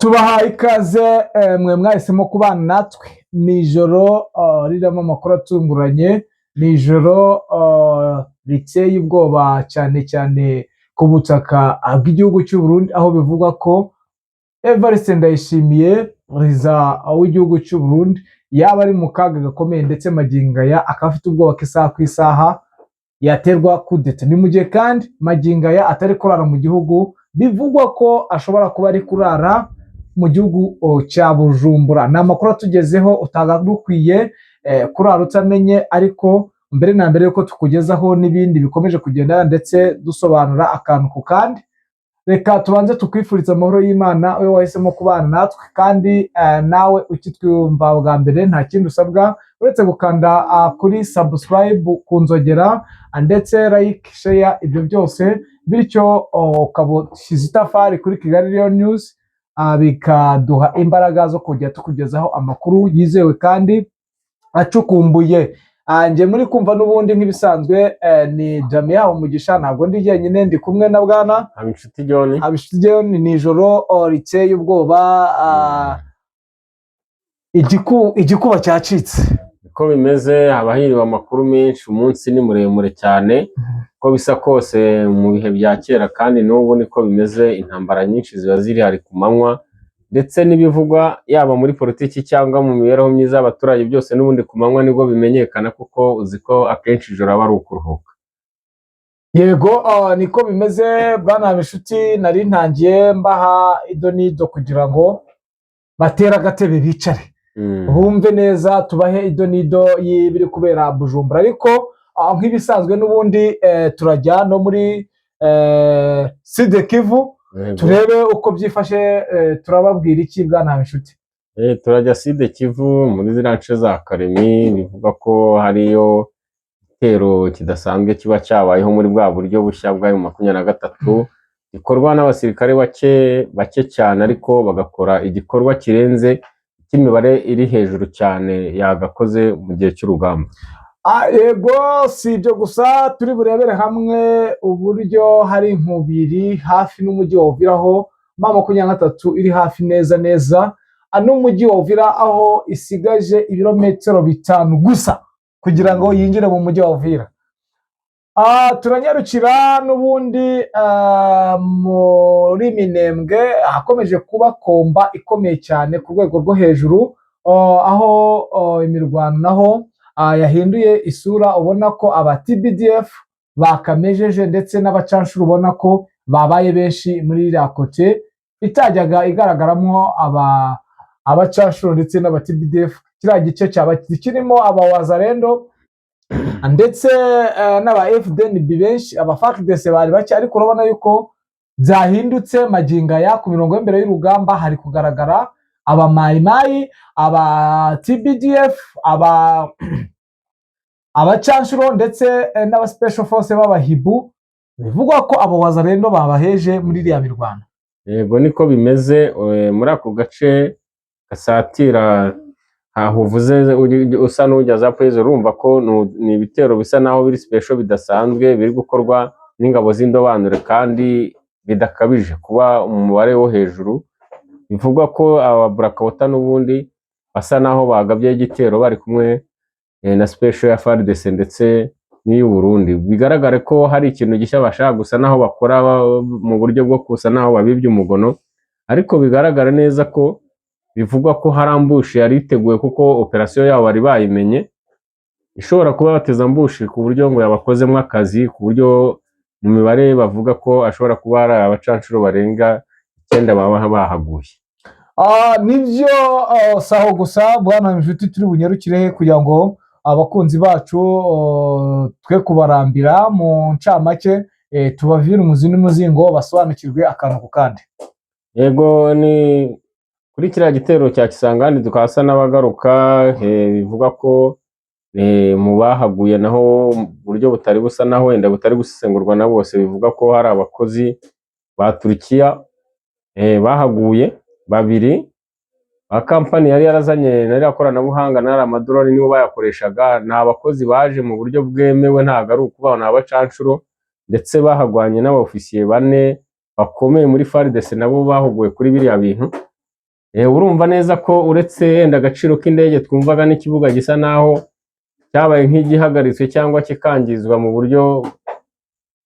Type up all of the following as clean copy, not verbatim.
Tubahaye ikaze, mwe mwahisemo kubana natwe. Ni ijoro ririmo amakuru atunguranye, ni ijoro riteye ubwoba, cyane cyane ku butaka bw'igihugu cy'u Burundi, aho bivugwa ko Evariste Ndayishimiye, perezida w'igihugu cy'u Burundi, yaba ari mu kaga gakomeye, ndetse magingo aya akaba afite ubwoba ko isaha ku isaha yaterwa kudeta. Ni mu gihe kandi magingo aya atari kurara mu gihugu, bivugwa ko ashobora kuba ari kurara mu gihugu cya Bujumbura. Ni amakuru atugezeho utagakwiye kurara utamenye. Ariko mbere na mbere yuko tukugezaho n'ibindi bikomeje kugenda, ndetse dusobanura akantu ku kandi, reka tubanze tukwifuriza amahoro y'Imana, wowe wahisemo kubana natwe. Kandi nawe ukitwumva bwa mbere, nta kindi usabwa uretse gukanda kuri subscribe, ku nzogera, ndetse like, share, ibyo byose, bityo ukaba ushyize itafari kuri Kigali Real News, bikaduha imbaraga zo kujya tukugezaho amakuru yizewe kandi acukumbuye. Njye muri kumva n'ubundi nk'ibisanzwe ni Jamia Umugisha. Ntabwo ndi jyenyine, ndi kumwe na bwana Habinshuti John. Habinshuti John. Ni ijoro riteye ubwoba, igikuba cyacitse. Uko bimeze, haba hiriwe amakuru menshi, umunsi ni muremure cyane. Uko bisa kose, mu bihe bya kera kandi n'ubu niko bimeze, intambara nyinshi ziba ziri hari ku manywa, ndetse n'ibivugwa yaba muri politiki cyangwa mu mibereho myiza y'abaturage, byose n'ubundi ku manywa nibwo bimenyekana, kuko uzi ko akenshi ijoro aba ari ukuruhuka. Yego, niko bimeze, bwana Habinshuti. Nari ntangiye mbaha ido n'ido kugira ngo batere agatebe bicare, bumve neza, tubahe ido n'ido y'ibiri kubera Bujumbura. Ariko nk'ibisanzwe n'ubundi turajya no muri Sud Kivu, turebe uko byifashe. Turababwira iki, bwana Habinshuti? Turajya Sud Kivu, muri ziriya nce za Karemi, bivuga ko hariyo igitero kidasanzwe kiba cyabayeho muri bwa buryo bushya bwa M23, gikorwa n'abasirikare bake bake cyane, ariko bagakora igikorwa kirenze cy'imibare iri hejuru cyane yagakoze mu gihe cy'urugamba. Yego, si ibyo gusa, turi burebere hamwe uburyo hari inkubiri hafi n'umujyi wa Uvira, aho M23 iri hafi neza neza n'umujyi wa Uvira, aho isigaje ibirometero 5 gusa kugira ngo yinjire mu mujyi wa Uvira. Turanyarukira n'ubundi muri Minembwe, ahakomeje kuba combat ikomeye cyane ku rwego rwo hejuru, aho imirwano naho yahinduye isura, ubona ko aba TBDF bakamejeje, ndetse n'abacanshuro ubona ko babaye benshi muri iriya côté itajyaga igaragaramo aba abacanshuro ndetse n'aba TBDF. Kiriya gice cyaba kirimo aba Wazalendo ndetse n'aba FDNB benshi, aba FARDC bari bake, ariko urabona yuko byahindutse. Magingo aya ku mirongo y'imbere y'urugamba hari kugaragara aba Mayimayi, aba TBDF, aba abacanshuro ndetse n'aba special force b'abahibu. Bivugwa ko abo Wazalendo babaheje muri iriya mirwano. Yego, niko bimeze. Muri ako gace gasatira aho uvuze, usa n'ujya za Poison, urumva ko ni ibitero bisa naho biri special, bidasanzwe, biri gukorwa n'ingabo z'indobanure kandi bidakabije kuba umubare wo hejuru. Bivugwa ko aba Burakawuta n'ubundi basa naho bagabye igitero bari kumwe na special ya FARDC ndetse n'iy'u Burundi. Bigaragare ko hari ikintu gishya bashaka gusa naho bakora mu buryo bwo kusa naho babibye umugono, ariko bigaragara neza ko bivugwa ko hari ambush yari iteguwe, kuko operasiyo yabo bari bayimenye, ishobora kuba bateza ambush ku buryo ngo yabakozemo akazi, ku buryo mu mibare bavuga ko ashobora kuba hari abacanshuro barenga 9 baba bahaguye. Nibyo, si aho gusa, bwana Inshuti. Turi bunyarukire he kugira ngo abakunzi bacu twe kubarambira? Mu ncamake, tubavire umuzi n'umuzingo, basobanukirwe akantu ku kandi. Yego, ni kuri kiriya gitero cya Kisangani tukasa n'abagaruka. Bivuga ko mu bahaguye naho mu buryo butari busa naho wenda butari gusesengurwa na bose, bivuga ko hari abakozi ba Turukiya bahaguye babiri ba kampani yari yarazanye na ririya koranabuhanga n'ari amadorari, nibo bayakoreshaga. Ni abakozi baje mu buryo bwemewe, ntabwo ari ukubaho, ni abacanshuro, ndetse bahagwanye n'abofisiye bane bakomeye muri FARDC, nabo bahuguwe kuri biriya bintu. Urumva neza ko uretse yenda agaciro k'indege twumvaga n'ikibuga gisa naho cyabaye nk'igihagaritswe cyangwa kikangizwa mu buryo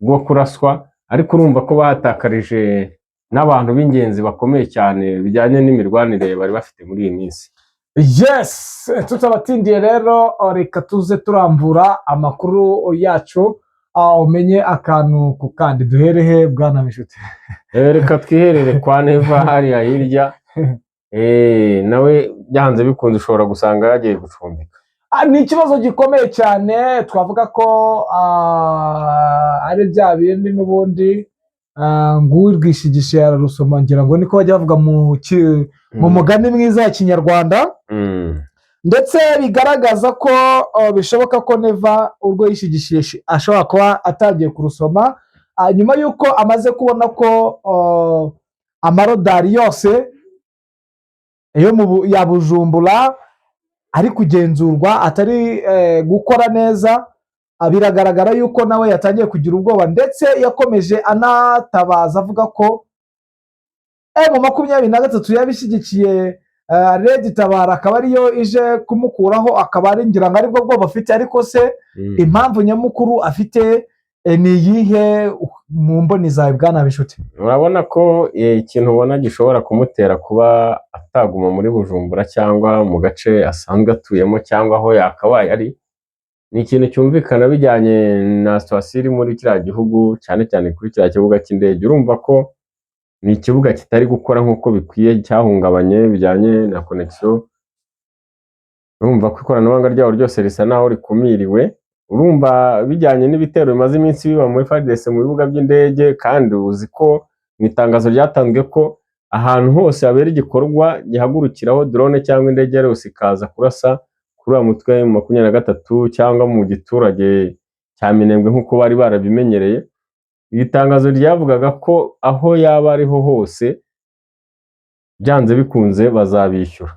bwo kuraswa, ariko urumva ko bahatakarije n'abantu b'ingenzi bakomeye cyane bijyanye n'imirwanire bari bafite muri iyi minsi. Yes, tutabatindiye rero, reka tuze turambura amakuru yacu, umenye akantu ku kandi. Duhere he, bwana Mishuti? Reka twiherere kwa Neva hariya hirya. Nawe byanze bikunze ushobora gusanga yagiye gucumbika. Ni ikibazo gikomeye cyane. Twavuga ko ari bya bindi n'ubundi, ngo urwishigishe ararusoma, ngira ngo niko bajya bavuga mu mugani mwiza wa Kinyarwanda. Ndetse bigaragaza ko bishoboka ko Neva urwo yishigishiye ashobora kuba atangiye kurusoma, nyuma y'uko amaze kubona ko amarodari yose yo ya Bujumbura ari kugenzurwa, atari gukora neza. Biragaragara yuko nawe yatangiye kugira ubwoba, ndetse yakomeje anatabaza avuga ko M23 yabishyigikiye, RED Tabara akaba ariyo ije kumukuraho, akaba ari ngira ngo aribwo bwoba afite. Ariko se impamvu nyamukuru afite ni iyihe mu mboni zawe, bwana Bishuti? Urabona ko ikintu ubona gishobora kumutera kuba ataguma muri Bujumbura cyangwa mu gace asanzwe atuyemo cyangwa aho yakabaye ari, ni ikintu cyumvikana bijyanye na situation iri muri kiriya gihugu, cyane cyane kuri kiriya kibuga cy'indege. Urumva ko ni ikibuga kitari gukora nk'uko bikwiye, cyahungabanye bijyanye na connexion. Urumva ko ikoranabuhanga ryaho ryose risa naho rikumiriwe. Urumva bijyanye n'ibitero bimaze iminsi biba muri FARDC mu bibuga by'indege, kandi uzi ko mu itangazo ryatanzwe ko ahantu hose habera igikorwa gihagurukiraho drone cyangwa indege yose ikaza kurasa kuri uriya mutwe 23 cyangwa mu giturage cya Minembwe nk'uko bari barabimenyereye. Iri tangazo ryavugaga ko aho yaba ariho hose byanze bikunze bazabishyura,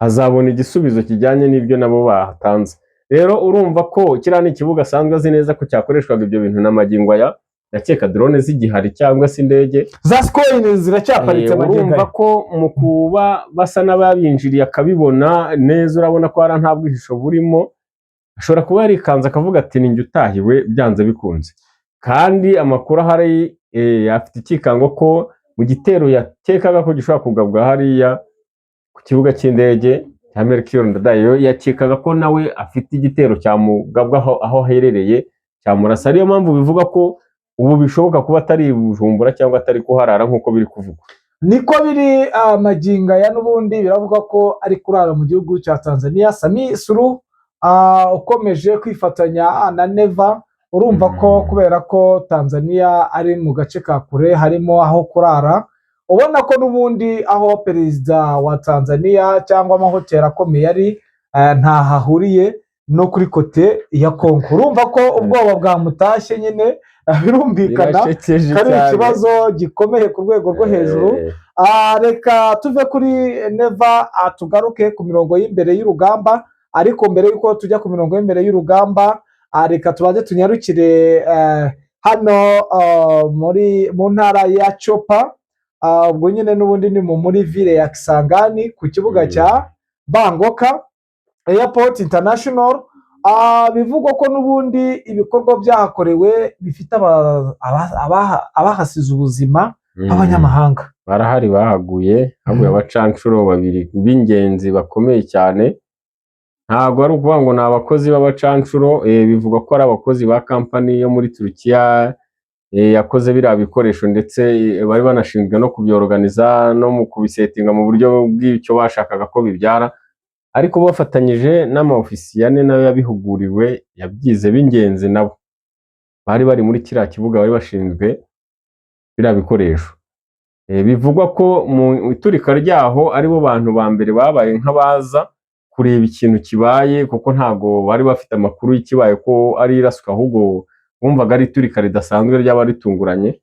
hazabona igisubizo kijyanye n'ibyo nabo batanze. Rero urumva ko kiriya ni ikibuga asanzwe azi neza ko cyakoreshwaga ibyo bintu, na magingo aya ndakeka drone zigihari cyangwa se indege. Za Sukhoi ziracyaparitse magingo Urumva aya. ko mu kuba basa n'ababinjiriye akabibona neza, urabona ko hariya nta bwihisho burimo, ashobora kuba yarikanze akavuga ati: "Ni njye utahiwe byanze bikunze." Kandi amakuru ahari, afite ikikango ko mu gitero yakekaga ko gishobora kugabwa hariya ku kibuga cy'indege cya Melchior Ndadaye, yakekaga ko nawe afite igitero cyamugabwa aho aherereye cyamurasa. Ariyo mpamvu bivuga ko ubu bishoboka kuba atari i Bujumbura cyangwa atari kuharara nk'uko biri kuvugwa. Niko biri magingo aya. N'ubundi biravuga ko ari kurara mu gihugu cya Tanzania. Samia Suluhu ukomeje kwifatanya na Neva, urumva ko kubera ko Tanzania ari mu gace ka kure harimo aho kurara, ubona ko n'ubundi aho perezida wa Tanzania cyangwa amahoteli akomeye ari ntaho ahuriye no kuri côté ya Kongo. Urumva ko ubwoba bwamutashye nyine, birumvikana Birashekeje ko ari cyane. ikibazo gikomeye ku rwego rwo hejuru. Reka tuve kuri Neva, tugaruke ku mirongo y'imbere y'urugamba. Ariko mbere y'uko tujya ku mirongo y'imbere y'urugamba, reka tubanze tunyarukire hano mu ntara ya Tshopa. Ubwo nyine n'ubundi ni muri ville ya Kisangani ku kibuga cya Bangoka Airport International. Bivugwa ko n'ubundi ibikorwa byahakorewe bifite abahasize ubuzima b'abanyamahanga. Barahari, bahaguye, haguye abacanshuro babiri b'ingenzi bakomeye cyane. Ntabwo ari ukuvuga ngo ni abakozi b'abacanshuro, bivugwa ko ari abakozi ba kampani yo muri Turukiya yakoze biriya bikoresho, ndetse bari banashinzwe no kubyorganiza no mu kubisetinga mu buryo bw'icyo bashakaga ko bibyara, ariko bafatanyije n'amaofisiye ane nayo yabihuguriwe, yabyize, b'ingenzi, nabo bari bari muri kiriya kibuga, bari bashinzwe biriya bikoresho. Bivugwa ko mu iturika ryaho aribo bantu ba mbere babaye nk'abaza kureba ikintu kibaye, kuko ntabwo bari bafite amakuru y'ikibaye ko ari iraswa, ahubwo bumvaga ari iturika ridasanzwe ryaba ritunguranye.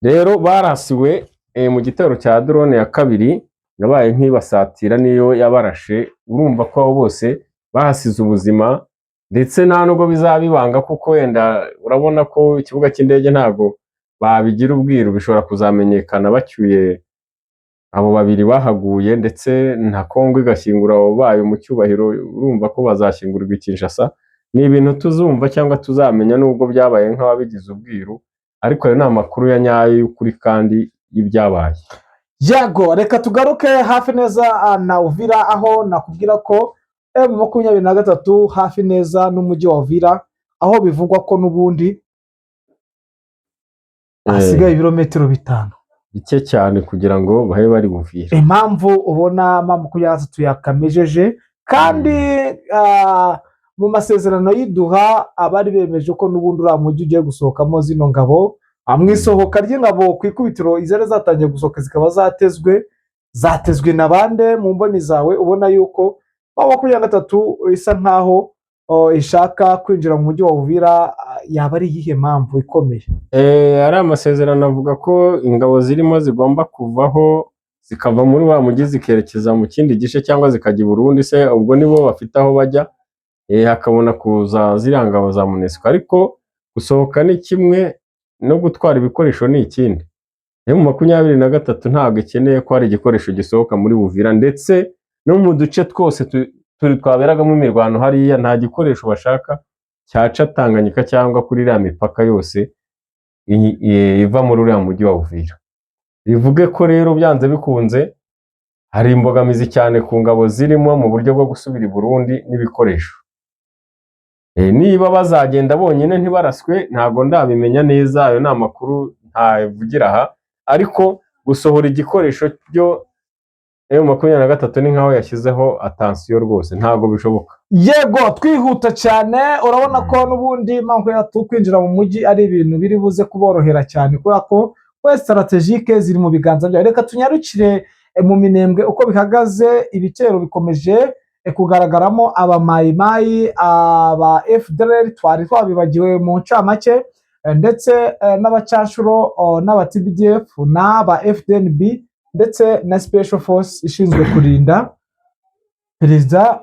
Rero barasiwe mu gitero cya drone ya kabiri yabaye nk'ibasatira, niyo yabarashe. Urumva ko abo bose bahasize ubuzima, ndetse nta nubwo bizaba ibanga, kuko wenda urabona ko ikibuga cy'indege ntabwo babigira ubwiru, bishobora kuzamenyekana bacyuye. Abo babiri bahaguye, ndetse na Kongo igashyingura abo bayo mu cyubahiro, urumva ko bazashyingurwa i Kinshasa. Ni ibintu tuzumva cyangwa tuzamenya, nubwo byabaye nk'ababigize ubwiru, ariko ayo ni amakuru ya nyayo y'ukuri kandi y'ibyabaye. Yego, reka tugaruke hafi neza na Uvira, aho nakubwira ko M23 hafi neza n'umujyi wa Uvira, aho bivugwa ko n'ubundi hasigaye ibirometero 5. Bike cyane kugira ngo babe bari Buvira. Impamvu ubona M23 yakamejeje kandi mu masezerano y'i Doha abari bemeje ko n'ubundi uriya mujyi ugiye gusohokamo zino ngabo, mu isohoka ry'ingabo ku ikubitiro izari zatangiye gusohoka zikaba zatezwe na bande? Mu mboni zawe ubona yuko M23 isa nkaho ishaka kwinjira mu mujyi wa Uvira, yaba ari iyihe mpamvu ikomeye? Ari amasezerano avuga ko ingabo zirimo zigomba kuvaho, zikava muri wa mujyi, zikerekeza mu kindi gice cyangwa zikajya i Burundi se, ubwo nibo bafite aho bajya, hakabona kuza ziriya ngabo za MONUSCO. Ariko gusohoka ni kimwe, no gutwara ibikoresho ni ikindi. M23 ntabwo ikeneye ko hari igikoresho gisohoka muri Buvira, ndetse no mu duce twose turi twaberagamo imirwano hariya, nta gikoresho bashaka cyaca Tanganyika cyangwa kuri iriya mipaka yose iva muri uriya mujyi wa Uvira. Bivuge ko rero byanze bikunze hari imbogamizi cyane ku ngabo zirimo mu buryo bwo gusubira i Burundi n'ibikoresho. Niba bazagenda bonyine ntibaraswe, ntabwo ndabimenya neza, ayo ni amakuru ntavugira aha, ariko gusohora igikoresho byo M23 ni nkaho yashyizeho attention rwose, ntabwo bishoboka. Yego, twihuta cyane, urabona ko n'ubundi mpamvu kwinjira mu mujyi ari ibintu biri buze kuborohera cyane, kubera ko we stratégique ziri mu biganza byabo. Reka tunyarukire mu Minembwe uko bihagaze. Ibitero bikomeje kugaragaramo abamayimayi, aba FDLR twari twabibagiwe mu ncamake, ndetse n'abacanshuro n'aba TPDF n'aba FDNB, ndetse na Special Force ishinzwe kurinda Perezida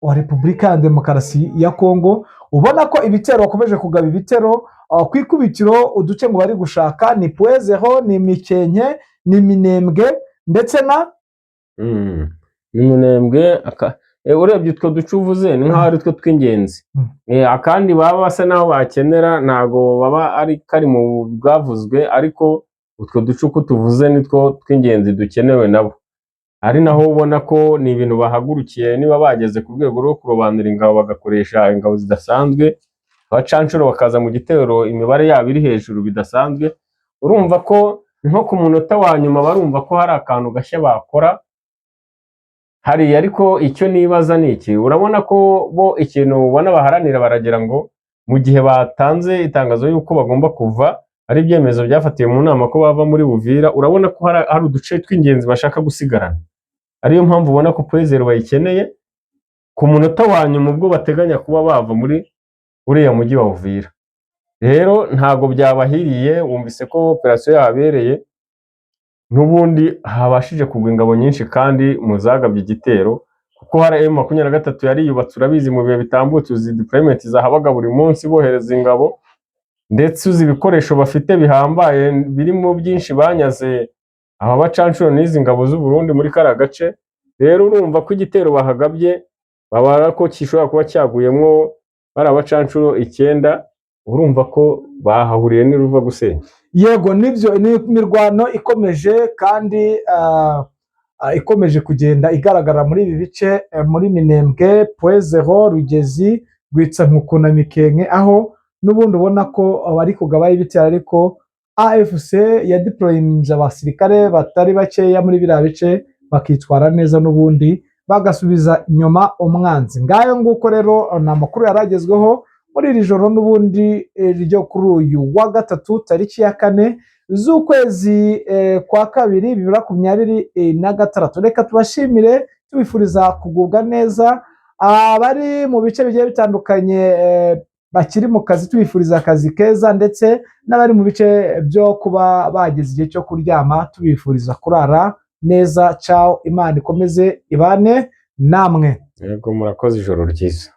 wa Repubulika ya Demokarasi ya Kongo. Ubona ko ibitero bakomeje kugaba ibitero ku ikubitiro. Uduce ngo bari gushaka ni Pwezeho, ni Mikenke, ni Minembwe ndetse na Ni Minembwe. Urebye utwo duce uvuze ni nk'aho ari two tw'ingenzi. Akandi baba basa n'aho bakenera ntago baba ari kari mu bwavuzwe, ariko utwo duce uko tuvuze nitwo tw'ingenzi dukenewe nabo, ari naho ubona ko ni ibintu bahagurukiye. Niba bageze ku rwego rwo kurobanura ingabo, bagakoresha ingabo zidasanzwe, abacanshuro bakaza mu gitero imibare yabo iri hejuru bidasanzwe, urumva ko nko ku munota wa nyuma barumva ko hari akantu gashya bakora hariya. Ariko icyo nibaza ni iki: urabona ko bo ikintu ubona baharanira, baragira ngo mu gihe batanze itangazo y'uko bagomba kuva, ari ibyemezo byafatiwe mu nama ko bava muri Buvira, urabona ko hari uduce tw'ingenzi bashaka gusigarana, ariyo mpamvu ubona ko Point Zéro bayikeneye ku munota wa nyuma ubwo bateganya kuba bava muri uriya mujyi wa Uvira. Rero ntabwo byabahiriye. Wumvise ko operasiyo yahabereye, n'ubundi habashije kugwa ingabo nyinshi kandi mu zagabye igitero, kuko hari M23 yari yubatse, urabizi, mu bihe bitambutse, uzi deployment zahabaga buri munsi bohereza ingabo, ndetse uzi ibikoresho bafite bihambaye birimo byinshi banyaze aba bacanshuro n'izi ngabo z'u Burundi muri kariya gace. Rero urumva ko igitero bahagabye babara ko gishobora kuba cyaguyemo bariya bacanshuro 9, urumva ko bahahuriye n'uruva gusenya. Yego, nibyo, ni imirwano ikomeje kandi ikomeje kugenda igaragara muri ibi bice, muri Minembwe, Point Zéro, Rugezi, Rwitsankuku na Mikenke, aho n'ubundi ubona ko bari kugabayo ibitero, ariko AFC yadeployinze abasirikare batari bakeya muri biriya bice, bakitwara neza n'ubundi bagasubiza inyuma umwanzi. Ngayo nguko rero ni amakuru yari agezweho muri iri joro n'ubundi ryo kuri uyu wa gatatu, tariki ya 4 z'ukwezi kwa kabiri 2026. Reka tubashimire, tubifuriza kugubwa neza. Abari mu bice bigiye bitandukanye bakiri mu kazi, tubifuriza akazi keza, ndetse n'abari mu bice byo kuba bageze igihe cyo kuryama, tubifuriza kurara neza. Ciao, Imana ikomeze ibane namwe. Yego, murakoze, ijoro ryiza.